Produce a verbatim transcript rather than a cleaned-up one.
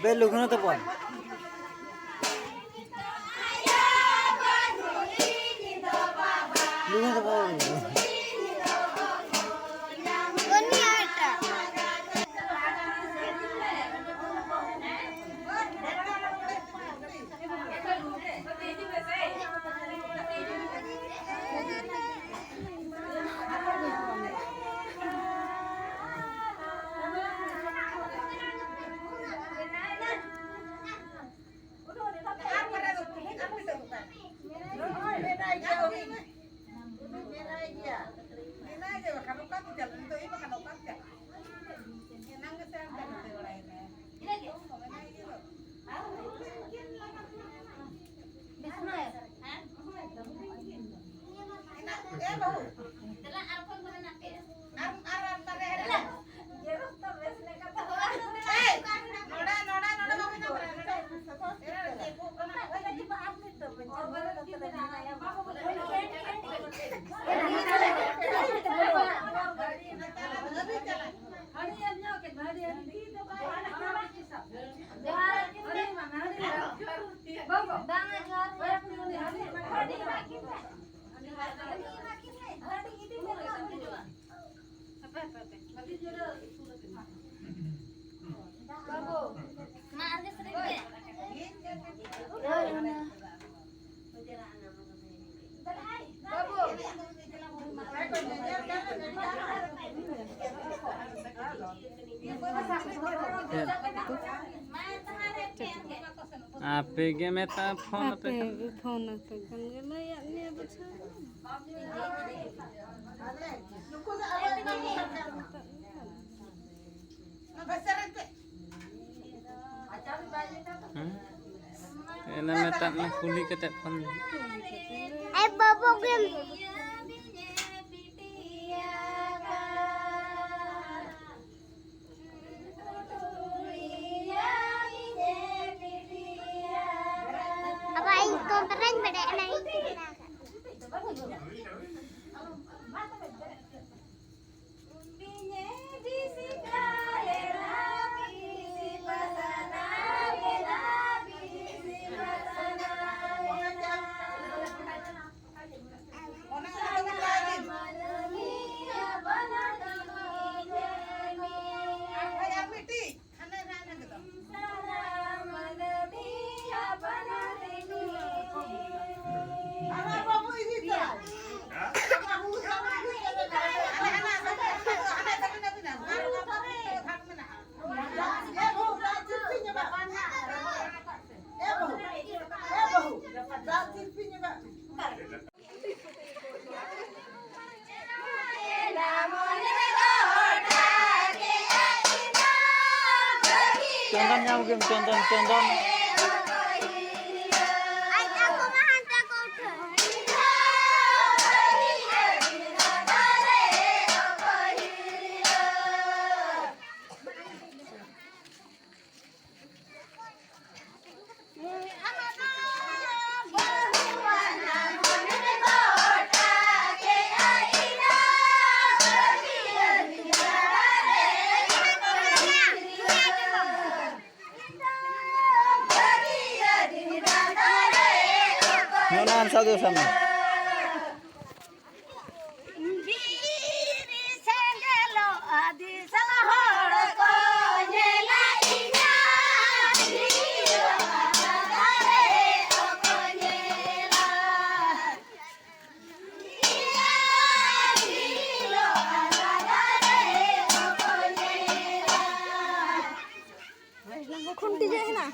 ᱵᱮ ᱞᱩᱜᱽᱱᱚ ᱛᱟᱵᱚᱱ᱾ ᱞᱩᱜᱽᱱᱚ ᱛᱟᱵᱚᱱ᱾ ᱟᱯᱮ ᱜᱮ ᱢᱮᱛᱟ ᱯᱷᱳᱱ ᱟᱯᱮ ᱟᱯᱮ ᱠᱷᱟᱱ᱾ ᱜᱮ ᱯᱷᱳᱱ ᱟᱯᱮ ᱠᱷᱟᱱ ᱜᱮ ᱞᱟᱹᱭᱟᱫ ᱢᱮᱭᱟ ᱵᱩᱡᱷᱟᱹᱣ᱾ ᱦᱮᱸ? ᱮᱱᱟ ᱢᱮᱛᱟᱜ ᱢᱮ, ᱠᱩᱞᱤ ᱠᱟᱛᱮ ᱯᱷᱳᱱ ᱢᱮ᱾ ᱮ ᱵᱟᱹᱵᱩ ᱜᱮ᱾ ᱟᱵᱟ ᱤᱧ ᱠᱚᱱᱛᱨᱟᱧ ᱵᱟᱰᱟᱭᱟ ᱚᱱᱟ ᱤᱧ ᱛᱮ ᱵᱮᱱᱟᱣ ᱠᱟᱜ ᱛᱤᱧᱟ᱾ ᱩᱱᱤᱧ ᱵᱤᱥᱤ ᱠᱟᱭᱮ ᱞᱟᱹᱜᱤᱫ ᱵᱤᱥᱤ ᱯᱟᱥᱟᱱᱟ᱾ ᱪᱚᱱᱫᱚᱱ ᱧᱟᱢ ᱜᱮᱢ, ᱪᱚᱱᱫᱚᱱ, ᱪᱚᱱᱫᱚᱱ᱾ ᱦᱮᱸ, ᱚᱱᱟ ᱟᱱᱥᱟᱨ ᱫᱚ ᱥᱟᱢᱱᱮ᱾ ᱵᱤᱨ ᱥᱮᱸᱜᱮᱞᱚᱜᱼᱟ ᱫᱤᱥᱚᱢ ᱦᱚᱲ ᱠᱚ ᱧᱮᱞᱟ ᱤᱧᱟᱹᱜ ᱫᱷᱤᱨᱤ ᱫᱟᱨᱮ ᱠᱚᱠᱚ ᱧᱮᱞᱟ᱾ ᱤᱧᱟᱹᱜ ᱫᱷᱤᱨᱤ ᱫᱟᱨᱮ ᱠᱚᱠᱚ ᱧᱮᱞᱟ᱾ ᱠᱷᱩᱱᱴᱤ ᱡᱮ ᱦᱮᱱᱟᱜ᱾